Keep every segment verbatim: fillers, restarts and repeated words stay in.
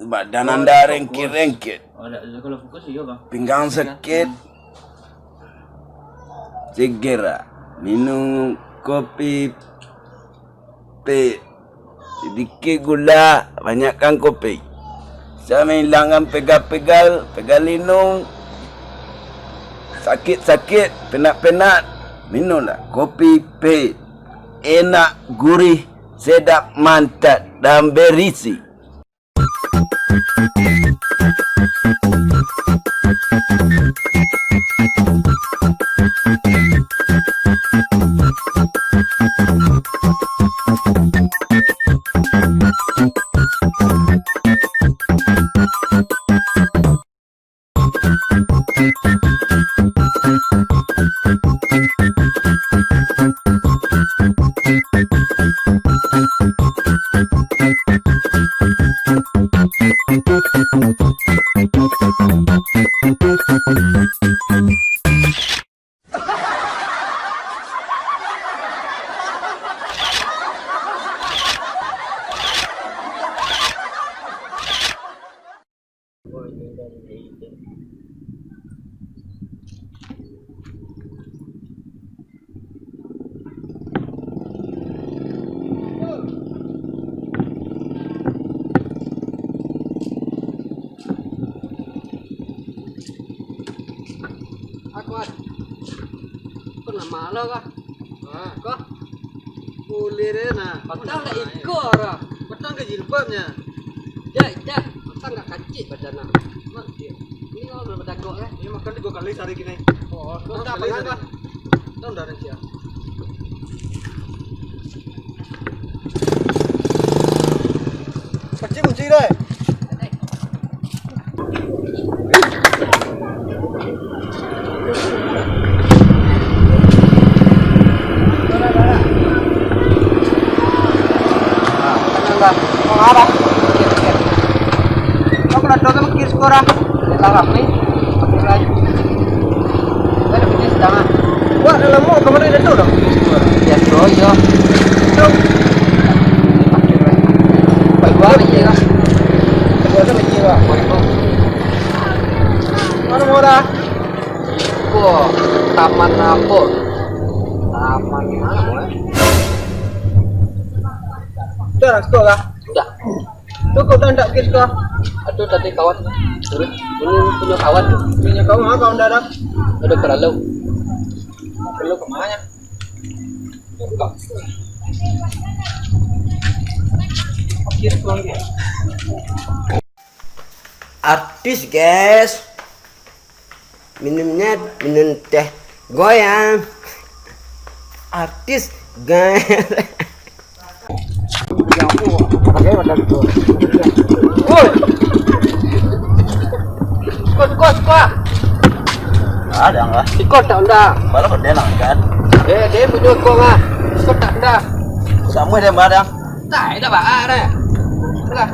Badan anda rengket-rengket. Oh, tak, kalau fokus, iyo, Bang. Pinggang sakit. Segera minum kopi pahit. Sedikit gula, banyakkan kopi. Bisa menghilangkan pegal-pegal, pegal linu, sakit-sakit, penat-penat. Minumlah kopi pahit. Enak, gurih, sedap, mantap, dan berisi. Aku, Wan. Kau nak malah kah? Hah? Kau? Kulir e nah. Patang dak iko arah. Patang ka jilbabnyo. Dak, dak. Patang dak kancik badan nah. Mak, ini awak belum pada kok, eh? Ini makan tiga kali sehari kini. Oh, kau tak makan kah? Tahu dah nanti ya. Kunci, kunci deh. Wah, dah lama kau mana dah tu dah? Biaso, iyo. Tahu. Pakai lah. Pakai gua aja lah. Gua tu kecil lah. Mana mau dah? Iko taman apo? Taman mano, eh? Dah, sekolah. Sudah. Tu kau dah ndak kis kah? Ado tadi kawan. Ini punyo kawan tu. Punyo kawan, ah, kawan dalam. Ado karalau. Karalau ka ma? Kis kau ni. Artis, guys. Minumnya minum teh goyang. Artis, guys. Woi. Suko, suko, suko. Ada enggak? Iko tak unda. Malah kau denang kan? Eh, dia punya kong ah. Iko tak unda. Sama dia barang. Tak, dah baak dah. Lah.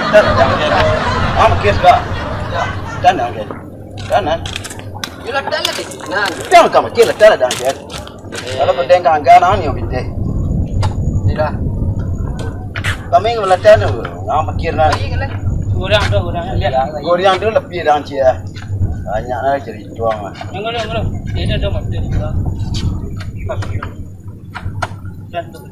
Tanang, tanang, tanang. Tanang, tanang. Tanang. Yo, lah, tanang, tanang. Tanang, tanang, tanang, tanang. Kalau kau tengok, tanang ni, bintang. Iyolah. Kami ngalatan tu, ah, mikir nah. Lagi kan, lah. Urang tu, urang lihat lah. Urang tu lebih dah, cia. Banyak lah cerita lah. Yang ngulu, ngulu. Dia ada mata di bawah. Dan tu.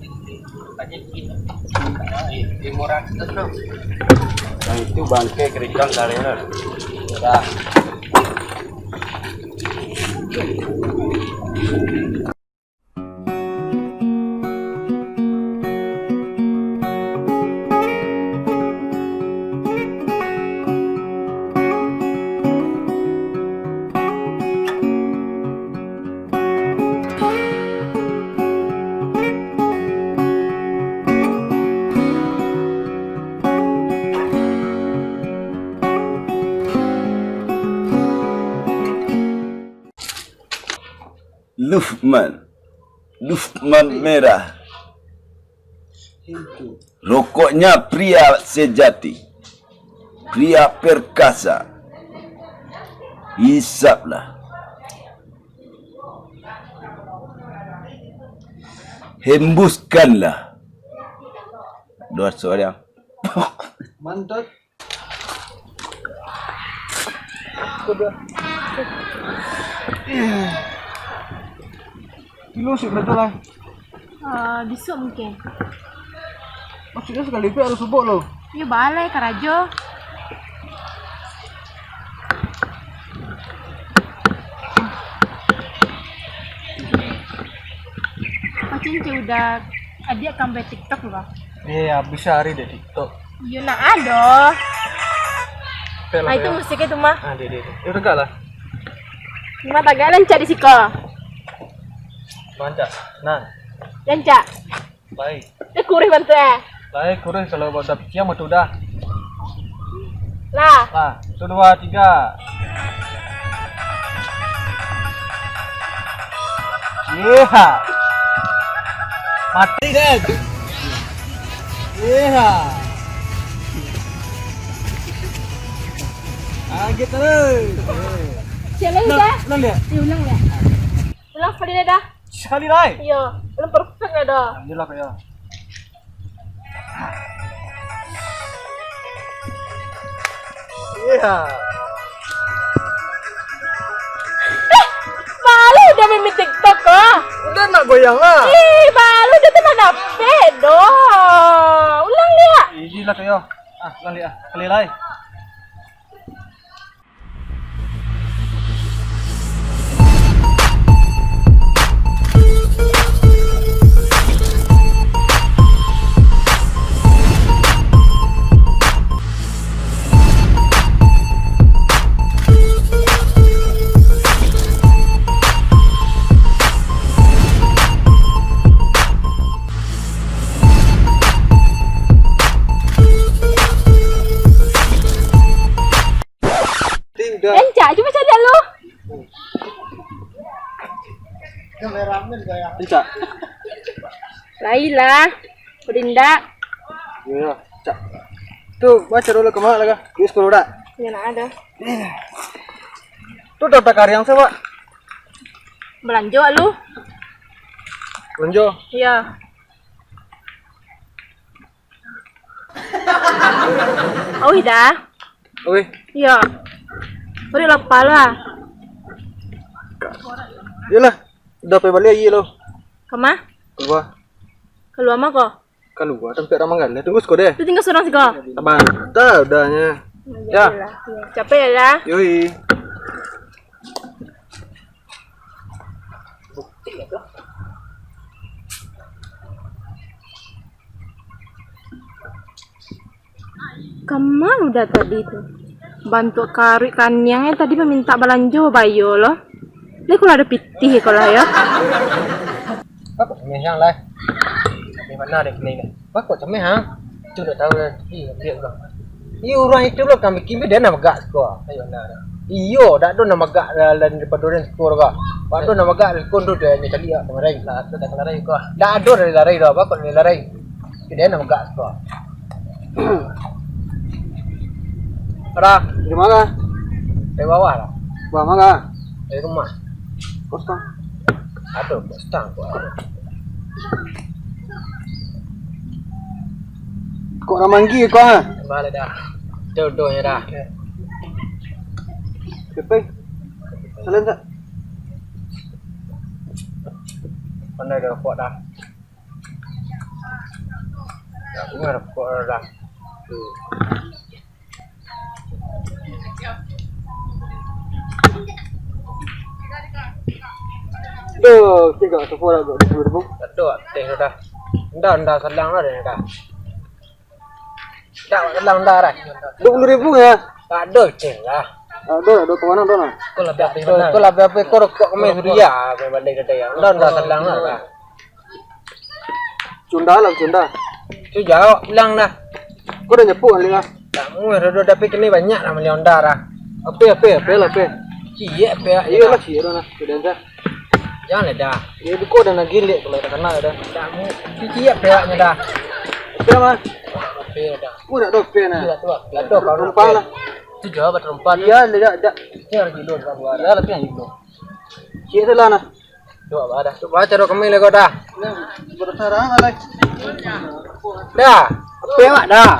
Yang itu bangkai kerikang karena. Dah. Lukman, Lukman merah. Rokoknya pria sejati, pria perkasa. Hisaplah. Hembuskanlah Duo suah dia. Mantap. Sudah. Kilo sih betul lah. Eh, besok mungkin. Maksudnya sekali tu harus subuh lo. Yo, balai karajo. Pacin cik udah adiak kampai TikTok lo, Bang. Eh, habis sehari deh TikTok. Iyo, nak ado. Nah, itu musiknya tu mah. Ah, dia, dia, dia. Yo, tegak lah. Lima tagak rancak di siko. Rancak. Nah. Rancak. Baik. Dia kurih bantu eh. Baik, kurih kalau buat siang betul dah. Lah. Lah, satu, dua, tiga. Iya. Mati deh. Iya. Lagi terus. Siapa lagi dah? Ulang dia. Iya, ulang dia. Ulang sekali dah. Sekali lai. Iyo, ulang perfect dah. Alhamdulillah, Pak, yo. Iya. Eh, malu dia main TikTok kok. Udah nak goyang lah. Ih, malu dia tu nak dapet doh. Ulang dia. Iyalah, Pak, yo. Ah, ulang dia. Sekali lai. Rancak, cubo caliak lu. Rancak. Lai lah. Udah indak. Yo, yo, cak. Tu, baco dulu ka ma lah kah? Di sekolah dak? Yo, nak ado. Tu daftar kariang sa, Pak. Balanjo lu. Balanjo? Iyo. Auih dah. Auih. Iyo. Udah lapar lah. Iyolah, udah pai baliak aia lo. Ka ma? Kalua. Kalua ma ko? Kalua, tampek urang manggaleh. Tunggu siko deh. Tu tingga surang siko. Sabanta udahnyo. Ya. Yo. Capek yo, dah. Yoi. Ka ma udah tadi tu? Bantuak karuik kaniang eh tadi mamintak balanjo, bayo lo. Lai kalau ado pitih kalau yo. Bako cameh ang lai. Di ma dek ni? Bako cameh ang. Itu dak tahu lah. Iyo, ambiak pulang. Iyo, urang itu lo kami kimbi dia nak magak siko. Ayo nah. Iyo, dak ado nak magak lain daripado den siko ko. Dak ado nak magak siko tu dia nak caliak kamarin. Lah, tu dah kalarai ko. Dak ado dari larai dah, bako dari larai. Dia nak magak siko. Dah. Dari ma? Dari bawah lah. Bawah ma? Dari rumah. Kos kan? Aduh, kos tang kok. Kok urang manggil kau, ha? Balik dah. Jodohnya dah. Cepat. Salam tak? Pandai dah rokok dah. Dah dengar kok dah. Duh, tiga sepuluh agak dua puluh ribu. Betul, teh dah. Nda, nda, salang lah dah. Nda, salang dah, dah. Dua puluh ribu ya? Tak ada, cing lah. Aduh, aduh, kemana tu nah? Kau lah biar, kau lah biar, kau rokok kami suria, kau balik ke dia. Nda, nda, salang lah, dah. Cunda lah, cunda. Tu jawab pulang dah. Kau dah nyepuk kali lah. Tak muah, Dodo, tapi kini banyak lah mali Honda dah. Apa, apa, apa lah, apa? Ciek, apa? Iyolah, ciek dah lah. Sudah dah. Jangan lah dah. Ya, kau dah nak gilek kalau tak kenal dah. Tak muah. Ciek, apa dah. Apa mah? Apa dah. Kau nak dope nah. Iya, tu lah. Lah tu, kau nak dope lah. Tu jawab dope. Iya, dah, dah. Ciek lah dulu, dah buat. Iya, tapi yang dulu. Ciek tu lah nah. Cuba bah dah. Cuba caro kami lego dah. Dah. Apa Apo awak dah?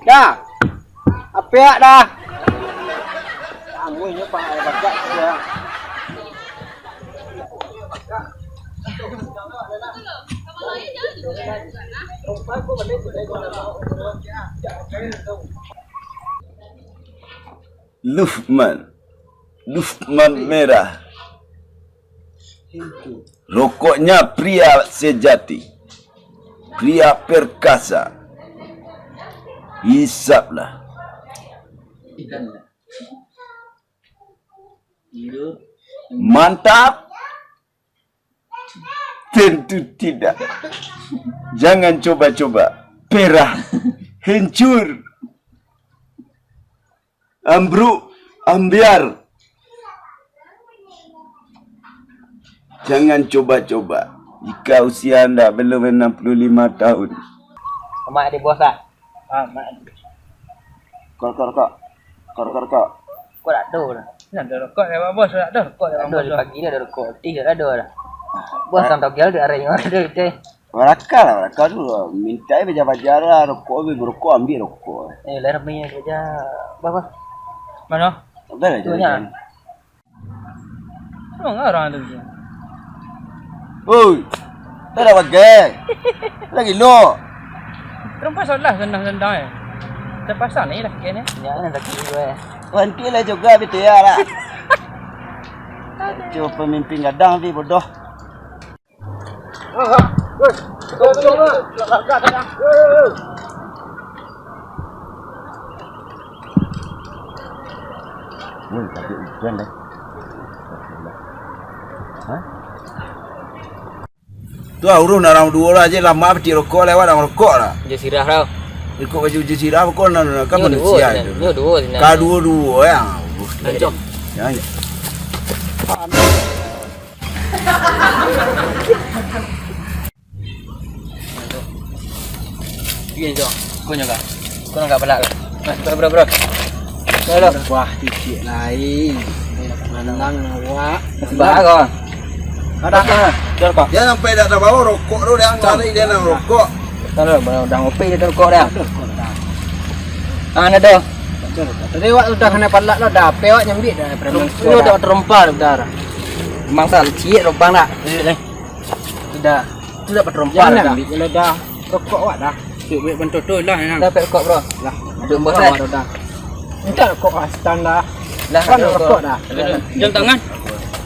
Dah. Apo awak dah? Kamu inyo Pak Bagak sudah. Lukman. Lukman merah. Rokoknya pria sejati. Pria perkasa. Hisaplah. Mantap. Tentu tidak. Jangan coba-coba. Perah. Hancur. Ambruk. Ambiar. Jangan coba-coba. Jika usia anda belum enam puluh lima tahun. Amak di bos, ah. Ah, mak. Rokok, rokok, rokok. Rokok, rokok, rokok. Rokok tak ado lah. Nah, ado rokok, ya, Bos? Tak ado rokok, ya, Bos? Ado, di pagi ni ado rokok. Tih tak ado lah. Bos, ah, tang togel di arah yang ado, teh. Barakah lah, barakah tu. Minta baja-baja lah, rokok, ambil rokok, ambil rokok. Eh, lah, ramai kerja. Bos, Bos. Mano? Sabar lah, tu nya. Jangan. Emang urang tu. Oi, tak ada bagai. Lagi lo. Terumpas lah sendang-sendang, eh. Terpasang ni lah, kayaknya. Ya, nak lagi dua, eh. Nanti lah juga, B T A lah. Kacau pemimpin gadang, tapi bodoh. Woi, tapi hujan deh. Hah? Tu ah, urus narang duo lah, je lama peti rokok lewat, dah rokok lah. Je sirah tau. Ikut baju je sirah, kau nak, nak, kan manusia tu. Nyo duo sinan. Ka duo-duo, ya. Lancong. Jangan. Pian, Cok. Kau nyo ka? Kau nyo ka palak ka? Nah, bro, bro, bro. Bro, bro. Wah, cicik lain. Manang awak. Bah, kau. Ada. Dah, Pak. Dia sampai dah tabawa rokok tu, dia cari dia nak rokok. Kalau udah ngopi dia rokok dah. Ada rokok dah. Ah, ada tu. Tadi awak udah kena palak lah, dah. Ape awak nyambik dah, preman. Ini udah terompa dah. Memang salah, ciek lubang dah. Sudah. Sudah paterompa dah. Jangan ambil je lah dah. Rokok awak dah. Cuk, buek bantu tu lah, yang. Dapat rokok, bro. Lah. Ada bos, eh? Dah. Minta rokok, ah, stand dah. Lah, kan ada rokok dah. Jam tangan.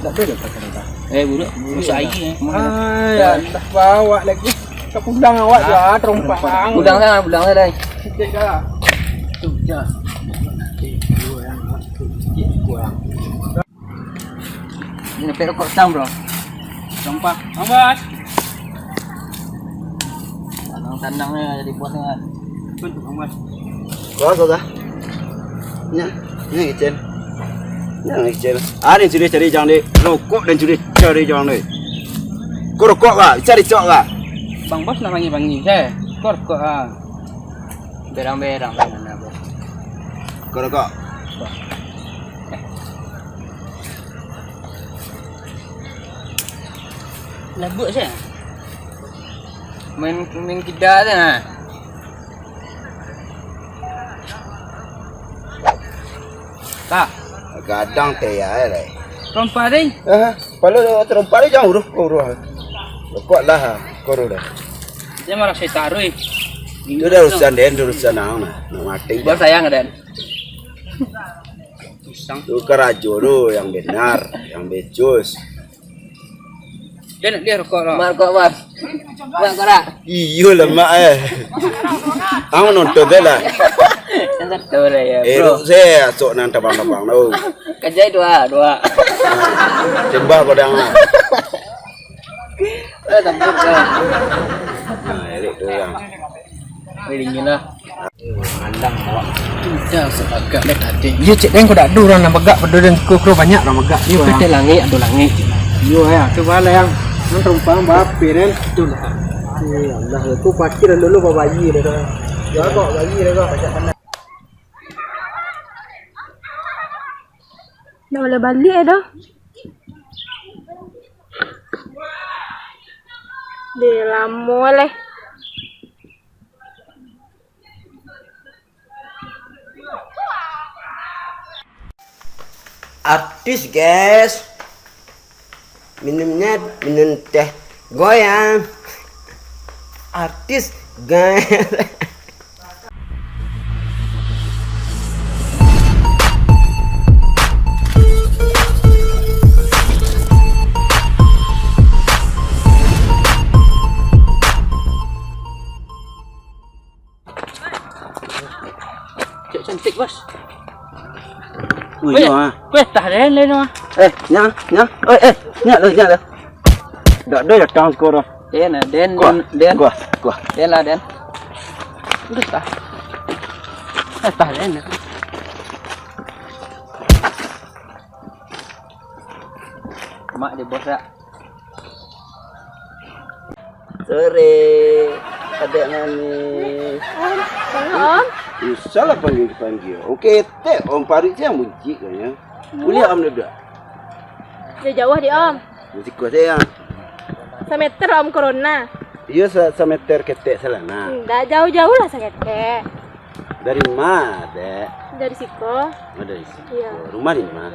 Tak ada jam tangan dah. Eh, buruk. Buruk air, eh. Ah, ya, tak bawa lagi. Tak pulang awak je, ah, terompang. Pulang lah, pulang lah, dah. Sikit dah. Tu je. Sikit kurang. Ni dapat rokok stang, bro. Sampah. Bang Bos. Tanang-tanang ni jadi bos ni kan. Betul, Bang Bos. Kau apa kah? Nya, ni kecil. Nya kecil. Ah, ni sudah cari jang dek. Rokok dan sudah cari jang dek. Kau rokok kah? Cari cok kah? Bang Bos nak panggil-panggil saya. Kau rokok ah. Berang-berang lah, Bos. Kau rokok. Labuak saja. Main, main kida saja, nah. Tak. Gadang teh ya, eh. Terompa deh. Ah, kalau terompa deh, jangan uruh, uruh. Kuat lah, kuruh dah. Dia marah saya taruh. Itu dah urusan den, urusan ang nah. Nak mati. Buat dah. Sayang, Den. Pisang. Tu karajo tu yang benar, yang becus. Dia nak dia rokok lah. Mak rokok, Bos. Mak rokok tak? Iyo lah, Mak, eh. Ang nonton tu lah. Yang satu lah ya, bro. Eh, tu saya asok nang tabang-tabang tu. Kajai dua, dua. Tembak kodang lah. Eh, tampuk lah. Nah, elok tu orang. Weh, dingin lah. Mandang awak. Sudah sabagak dah tadi. Iyo, cek den, kau dak ado urang nan bagak pado den, kau, kau banyak urang bagak. Iyo, kau teh langik, ado langik. Iyo, ya. Cuba lah, yang. Nan terumpang bape, den. Betul lah. Eh, Allah, aku pakir dulu babayi dah, dah. Ya, kok bayi dah, kok. Banyak pandai. Dah boleh balik dah. Deh, lamo leh. Artis, guys. Minumnya minum teh goyang. Artis, guys. Cek cantik, Bos. Wih, weh, nyo, ah. Weh, tah den, den, ah. Eh, nyo, nyo. Oi, eh, nyo lo, nyo lo. Dak ado datang siko doh. Den, ah, den, kuah, den, den. Kuah, kuah. Den lah, den. Udah tah. Eh, tah den. Mak dia bos ya. Sore, adek manis. Om, Om. Usah lah panggil-panggil. Oke, tek, Om Parik siang buncik kayaknya. Buliah Om duduk? Jauh-jauh di Om. Di siko sajo. Sameter Om corona. Iyo, sa-, sameter ketek salah nah. Ndak jauh-jauh lah saketek. Dari ma, Dek? Dari siko. Oh, dari siko. Iyo. Rumah di ma?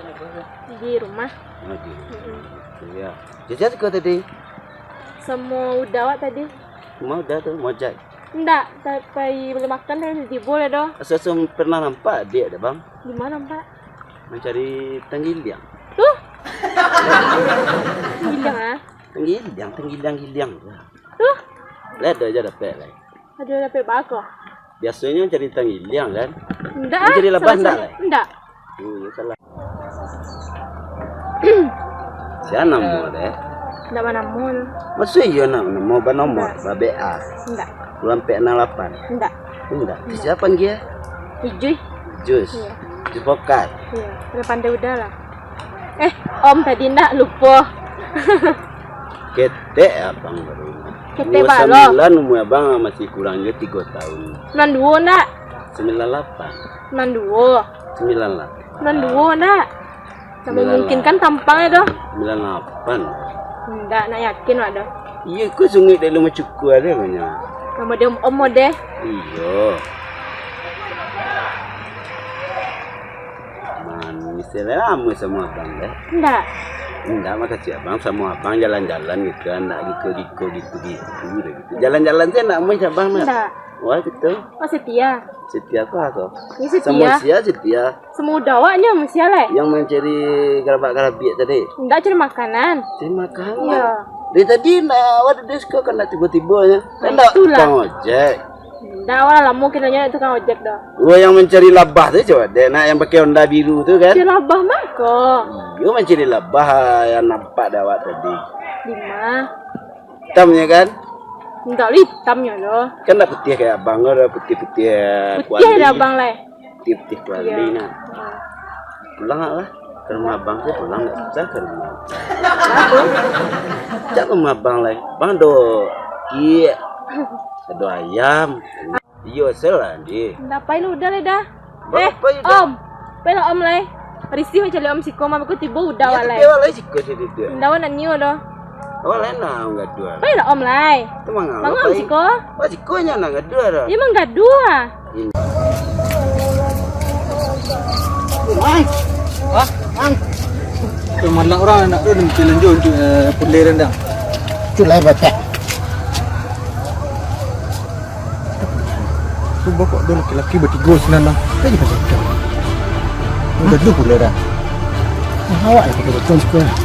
Di rumah. Oh, di rumah. Mm-mm. Iyo. Jajan siko tadi? Samo Uda awak tadi. Ma Uda tu, mojek? Ndak, ta-, pai bali makan tadi, tibo lah doh. Asa-asa pernah nampak dek dek, Bang? Di ma nampak? Mancari tanggiliang. Tuh. Tanggiliang, ah? Tanggiliang, tanggiliang-giliang. Tuh. Lah, ado aja dapek lah. Ado dapek bako? Biasonyo cari tanggiliang, kan? Ndak, ah, cari labah ndak, lai? Ndak. Oh, iyo salah. Sia namo, Dek? Ndak banamo. Masuak iyo nak namo banomor, ndak, ba-B A? Ndak. Dua ampek anam lapan? Ndak. Ndak. Ndak. Sia panggia? Ijui. Jus. Iyo. Jus pokat. Iyo. Uda pandai Uda lah. Eh, Om tadi ndak, lupo. Ketek abang baru. Ketek balo. Dua sambilan umua abang masih kurang jo tigo tahun. Nan duo ndak? Sambilan lapan. Nan duo. Sambilan lapan. Nan duo ndak? Ndak mamungkinkan tampangnyo doh. Sambilan lapan. Ndak, ndak yakin wak doh. Iyo, ko sunguik dari rumah cukua deh banyak. Namo dia Om Om deh. Iyo. Manis, lamo samo abang deh. Ndak. Ndak, makasih abang, samo abang jalan-jalan gitu, ndak giko-giko gitu-gitu deh gitu. Jalan-jalan tu ndak amuah abang, ndak? Ndak. Wah, gitu. Oh, setia. Setia ko apo? Ya, setia. Samo sia setia. Samo Uda awaknyo, sia lai. Yang mancari garabak-garabik tadi. Ndak, cari makanan. Cari makanan. Iyo. Dari tadi ndak, awak duduk siko kan ndak tibo-tibo nyo. Nah, ndak itulah. Tukang ojek. Ndak, awak lamo kinonyo ndak tukang ojek doh. Wah, yang mancari labah tu cubo dek, nak yang pakai Honda biru tu kan? Cari labah mah ko. Iyo, mancari labah yang nampak dek awak tadi. Di ma? Itamnyo kan? Ndak lah itamnyo doh. Kan ndak putiah kayak abang ko, ado putiah-putiah. Putiah kuali. Putiah dek abang lai. Putiah-putiah kuali, iyo, nah. Pulang lah. Ka rumah abang tu pulang, ndak usah ka rumah. Apo? Jak ka rumah abang lai. Abang ado, iyo. Ado ayam. Iyo, salah, Di. Ndak, pai lah, Uda lai dah. Ba-, eh, pai dah. Om. Pai lah Om lai. Risih mancari Om siko, mah beko tibo Uda awak lai. Iyo, tapi awak lai siko siko tu. Ndak, awak ndak nio doh. Awak lai nak gaduah. Pai lah Om lai. Tu manga, manga Om pai siko? Wah, siko nyo nak gaduah doh. Iyo, manggaduah ah. Ini. Mang. Hah? Mang. Tu malak urang nak tu nanti lanjut untuk, eh, pulai rendang. Tu lah, Bapak. Cubo kok ado laki-laki batigo sinan lah. Kan jadi macam tu. Gaduah pulo dah. Nah, awak lah pakai botol siko lah.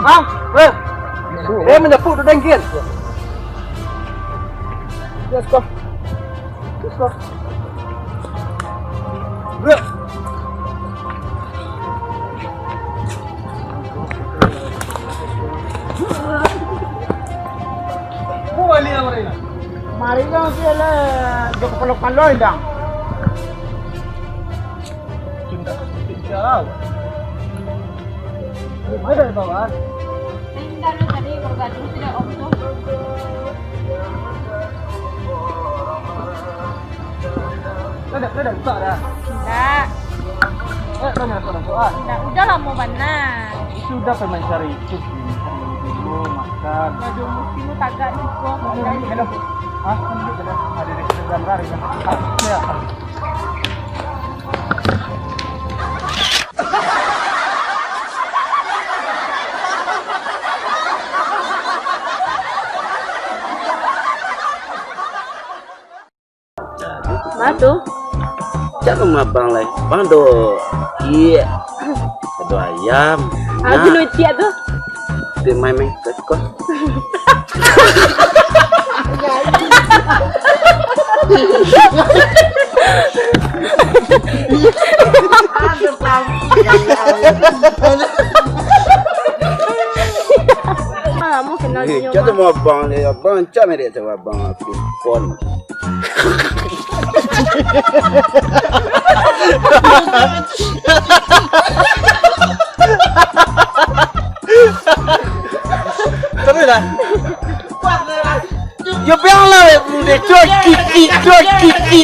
Bang, eh, eh, manyapu tu dengkin. Yes, kok. Yes, kok. Bro. Mari dong, sila. Jok kapalo-palo, dong. Cinta, cinta. Ada di bawah. Indah lo tadi bergaduh tidak om tu. Ada, ada buka dah. Tidak. Eh, banyak orang tu ah. Tidak, udah lama bana. Itu udah pemain cari itu sih, cari dulu makan. Gaduh musim tu tagak cukup. Hello. Hah? Ada di dalam hari. Ah, ya. Ma tu? Cak rumah abang lai. Bang do. Iya. Ado ayam. Ah, nah. Gunung Itiak tu. Dia main-main ke sekolah. Lamo kenal. Eh, dia cak mah. Rumah abang ni, abang cak merek tu abang aku pon. Teruslah. Yo biarlah, bro, dia cuak kiki, cuak kiki.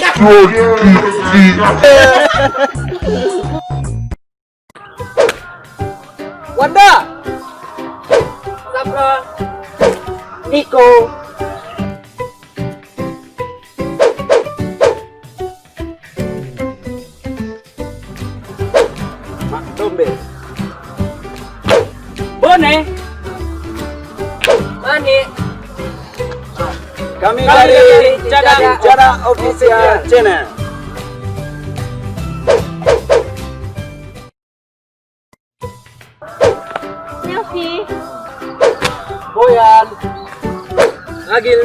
Wanda. Sabra. Niko. Mak Dombe. Bone. Mani. Kami dari Cadak Official Channel. Selfie. Boyan. Agil.